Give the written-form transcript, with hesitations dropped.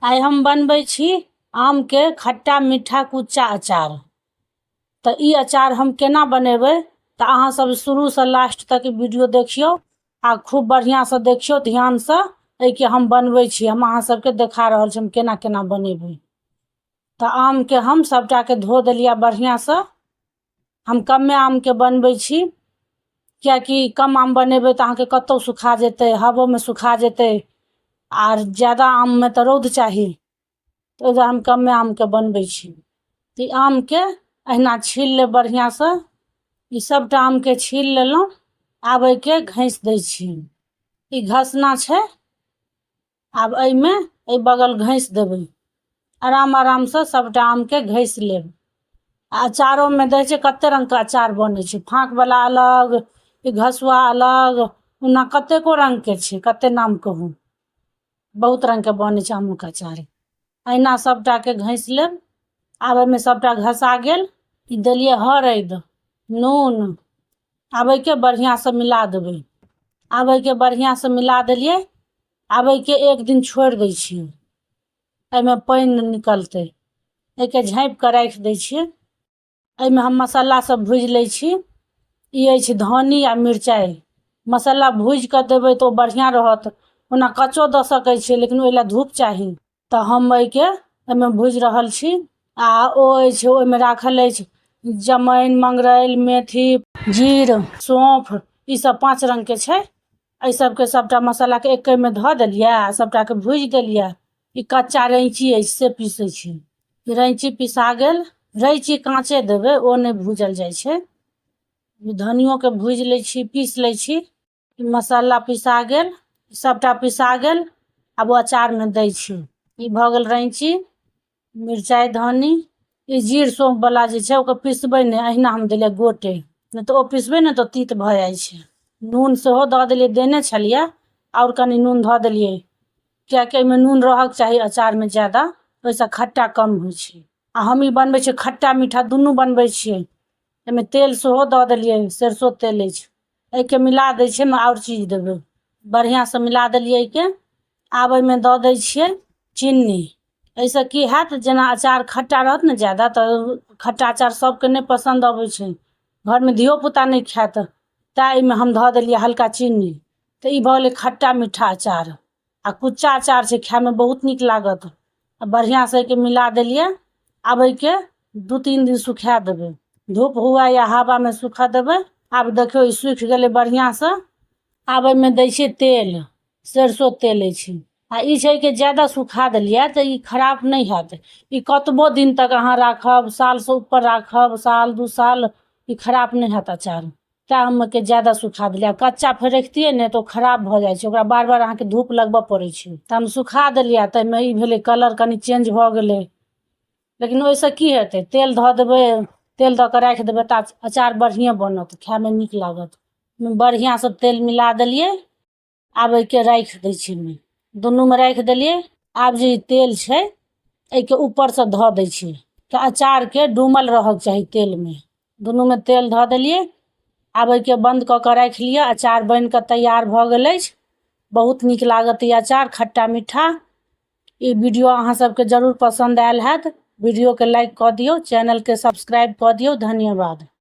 आइ हम बनबै छी आमके खट्टा मीठा कुच्चा अचार। तऽ ई अचार हम केना बनेबै तऽ अहाँ सब शुरूसँ लास्ट तक ई वीडियो देखियौ आ खूब बढ़िआँसँ देखियौ ध्यानसँ। एहिके हम बनबै छी, हम अहाँ सबके देखा रहल छी हम केना केना बनेबै। तऽ आमके हम सबटाके धो देलियै बढ़िआँसँ। हम कमे आमके बनबै छी, किएकि कम आम बनेबै तऽ अहाँके कतहु सुखा जेतै, हवोमे सुखा जेतै, आर ज्यादा आममे तऽ रौद चाही। ओहि दुआरे हम कमे आमके बनबै छी। तऽ ई आमके अहिना छील लेब बढ़िआँसँ। ई सभटा आमके छील लेलहुँ। आब एहिके घसि दै छी। ई घसना छै। आब एहिमे एहि बगल घसि देबै। आराम आरामसँ सभटा आमके घसि लेब। आ अचारोमे दै छै कते रङ्गके अचार बनै छै, फाँकवला अलग, ई घसुआ अलग, ओना कतेको रङ्गके छै, कते नाम कहू, बहुत रङ्गके बनै छै आमोके अचार। एहिना सभटाके घसि लेब। आब एहिमे सभटा घसा गेल। ई देलियै हरैद, नून। आब एहिके बढ़िआँसँ मिला देबै। आब एहिके बढ़िआँसँ मिला देलियै। आब एहिके एक दिन छोड़ि दै छियै, एहिमे पानि निकलतै। एहिके झाँपि कऽ राखि दै छियै। एहिमे हम मसाला सब भुजि लै छी। ई अछि धनी आ मिरचाइ। मसाला भुजि कऽ देबै तऽ ओ बढ़िआँ रहत। ओना कच्चो दऽ सकै छियै, लेकिन ओहि लए धूप चाही। तऽ हम एहिके एहिमे भुजि रहल छी। आ ओ अछि, ओहिमे राखल अछि जमाइन, मंगरैल, मेथी, जीर, सौँफ, ई सब 5 रङ्गके छै। एहि सबके सबटा मसालाके एकेमे धऽ देलियै आ सबटाके भुजि देलियै। ई कच्चा रैञ्ची अछि से पीसै छी। रैञ्ची पिसा गेल। रैञ्ची काँचे देबै, ओ नहि भूजल जाइ छै। धनियोके भूजि लै छी, पीस लै छी। मसाला पिसा गेल, सबटा पिसा गेल। आब ओ अचारमे दै छी। ई भऽ गेल रैञ्ची, मिरचाइ, धनी। ई जीर सौँफवला जे छै ओकर पिसबै नहि, अहिना हम देलियै गोटे, नहि तऽ ओ पिसबै ने तऽ तीत भऽ जाइ छै। नून सेहो दऽ देलियै, देने छलियै, आओर कनि नून धऽ देलियै, किएकि एहिमे नून रहक चाही अचारमे ज्यादा, ओहिसँ खट्टा कम होइ छै। आ हम ई बनबै छियै खट्टा मीठा दुनू बनबै छियै। एहिमे तेल सेहो दऽ देलियै, सरिसो तेल अछि। एहिके मिला दै छियै, एहिमे आओर चीज देबै। बढ़िआँसँ मिला देलियै एहिके। आब एहिमे दऽ दै छियै चीनी। एहिसँ की हैत, जेना अचार खट्टा रहत ने ज्यादा, तऽ खट्टा अचार सभके नहि पसन्द अबै छै, घरमे धियोपुता नहि खायत, तैँ एहिमे हम धऽ देलियै हल्का चीनी। तऽ ई भऽ गेलै खट्टा मीठा अचार। आ कुच्चा अचार छै, खायमे बहुत नीक लागत। आ बढ़िआँसँ एहिके मिला देलियै। आब एहिके 2-3 दिन सुखा देबै, धूप हुए या हवामे सुखऽ देबै। आब देखियौ, ई सुखि गेलै बढ़िआँसँ। आब एहिमे दै छियै तेल, सरिसो तेल अछि। आ ई छै कि ज्यादा सुखा देलियै तऽ ई खराब नहि हैत। ई कतबो दिन तक अहाँ राखब, सालसँ ऊपर राखब, साल 2 साल, ई खराब नहि हैत अचार। तैँ हम एहिके ज्यादा सुखा देलियै। आ कच्चा फेर रखितियै ने तऽ ओ खराब भऽ जाइ छै, ओकरा बार बार अहाँके धूप लगबऽ पड़ै छै। तऽ हम सुखा देलियै। ताहिमे ई भेलै, कलर कनि चेंज भऽ गेलै, लेकिन ओहिसँ की हेतै? तेल धऽ देबै, तेल दऽ कऽ राखि देबै तऽ अचार बढ़िएँ बनत, खायमे नीक लागत। बढ़िआँसँ तेल मिला देलियै। आब एहिके राखि दै छी। एहिमे दुनूमे राखि देलियै। आब जे ई तेल छै, एहिके ऊपरसँ धऽ दै छियै, तऽ अचारके डूमल रहक चाही तेलमे। दुनूमे तेल धऽ देलियै। आब एहिके बन्द कऽ कऽ राखि लिअ। अचार बनि कऽ तैयार भऽ गेल अछि। बहुत नीक लागत ई अचार खट्टा मीठा। ई वीडियो अहाँ सबके जरूर पसन्द आयल हैत। वीडियोके लाइक कऽ दियौ, चैनलके सब्सक्राइब कऽ दियौ। धन्यवाद।